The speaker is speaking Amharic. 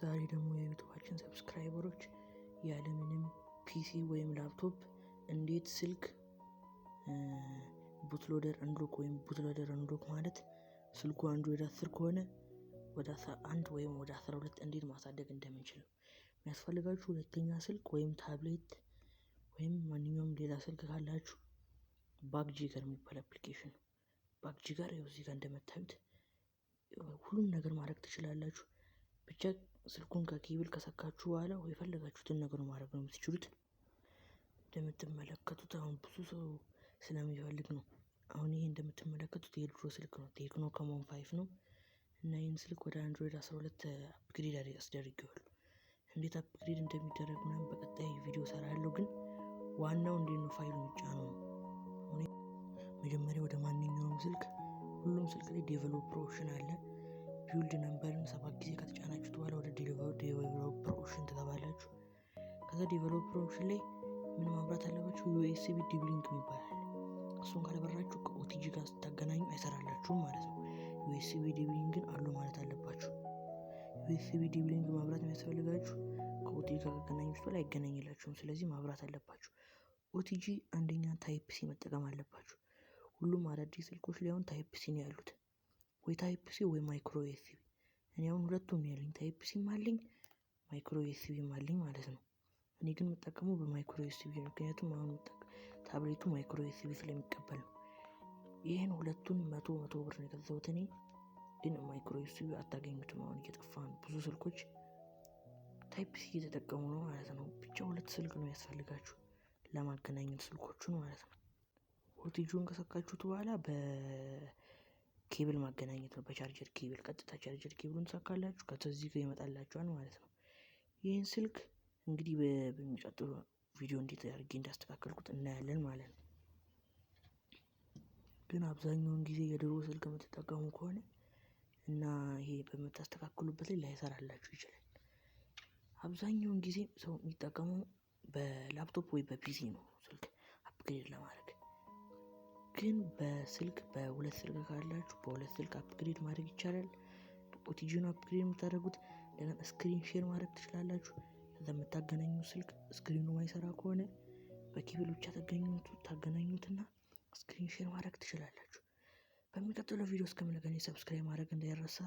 ዛሬ ደግሞ የዩቱባችን subscriber ኦች ያለምንም PC ወይም ላፕቶፕ እንዴት ስልክ bootloader unlock ወይም bootloader unlock ማለት ስልኩ አንድሮይድ 10 ከሆነ ወደ 11 ወይም ወደ 12 እንዴት ማሳደግ እንደምንችል ነው። የሚያስፈልጋችሁ ሁለተኛ ስልክ ወይም ታብሌት ወይም ማንኛውም ሌላ ስልክ ካላችሁ Bugjaeger የሚባል application ነው። Bugjaeger ይኸው እዚህ ጋር እንደምታዩት ሁሉም ነገር ማድረግ ትችላላችሁ። ብቻ ስልኩን ከኬብል ከሰካችሁ በኋላ የፈለጋችሁትን ነገር ማድረግ ነው የምትችሉት። እንደምትመለከቱት አሁን ብዙ ሰው ስለሚፈልግ ነው። አሁን ይሄ እንደምትመለከቱት የድሮ ስልክ ነው፣ Tecno Camon 5 ነው። እና ይህን ስልክ ወደ አንድሮይድ 12 upgrade አስደርጌዋለሁ። እንዴት upgrade እንደሚደረግ ምናምን በቀጣይ ቪዲዮ ሰራለሁ። ግን ዋናው እንዴት ነው ፋይሉ የሚጫነው ነው። መጀመሪያ ወደ ማንኛውም ስልክ፣ ሁሉም ስልክ ላይ developer option አለ። Build number ን 7 ጊዜ ከተጫናችሁት በኋላ ወደ developer option ትገባላችሁ። ከዛ developer option ላይ ምን ማብራት አለባችሁ? USB debugging ይባላል። እሱን ካላበራችሁ ከ OTG ጋር ስታገናኙ አይሰራላችሁም ማለት ነው። USB debugging ን allow ማለት አለባችሁ። USB debugging ማብራት የሚያስፈልጋችሁ ከ OTG ጋር ካገናኛችሁ በኋላ አይገናኝላችሁም። ስለዚህ ማብራት አለባችሁ። OTG አንደኛ Type C መጠቀም አለባችሁ። ሁሉም አዳዲስ ስልኮች ላይ አሁን Type C ነው ያሉት። ወይ Type C ወይ micro USB። እኔ አሁን ሁለቱም ነው ያለኝ፣ Type C ም አለኝ፣ micro USB ም አለኝ ማለት ነው። እኔ ግን የምጠቀመው በ micro USB ነው። ምክንያቱም አሁን tablet ኡ micro USB ስለሚቀበል ነው። ይህን ሁለቱን 100 100 ብር ነው የገዛሁት እኔ። ግን micro USB አታገኙትም፣ አሁን እየጠፋ ነው። ብዙ ስልኮች Type C እየተጠቀሙ ነው ማለት ነው። ብቻ ሁለት ስልክ ነው ያስፈልጋችሁ ለማገናኘት ስልኮቹን ማለት ነው። OTG ውን ከሰካችሁት በኋላ በኬብል ማገናኘት ነው። በ charger cable ቀጥታ charger cable ኡን ትሰካላችሁ። ከዚህ ጋር ይመጣላችኋል ማለት ነው። ይህን ስልክ እንግዲህ በሚቀጥለው ቪዲዮ እንዴት አድርጌ እንዳስተካከልኩት እናያለን ማለት ነው። ግን አብዛኛውን ጊዜ የድሮ ስልክ የምትጠቀሙ ከሆነ እና ይሄ በምታስተካክሉበት ላይ ላይሰራላችሁ ይችላል። አብዛኛውን ጊዜ ሰው የሚጠቀመው በላፕቶፕ ወይ በ PC ነው ስልክ upgrade ለማድረግ። ግን በስልክ በሁለት ስልክ ካላችሁ በሁለት ስልክ upgrade ማድረግ ይቻላል። OTG ነው upgrade የምታደርጉት። እንደገና screen share ማድረግ ትችላላችሁ። ከዛ የምታገናኙ ስልክ screen ኑ ማይሰራ ከሆነ በኬብል ብቻ ታገናኙትና screen share ማድረግ ትችላላችሁ። በሚቀጥለው ቪዲዮ እስከምንገናኝ subscribe ማድረግ እንዳይረሳ።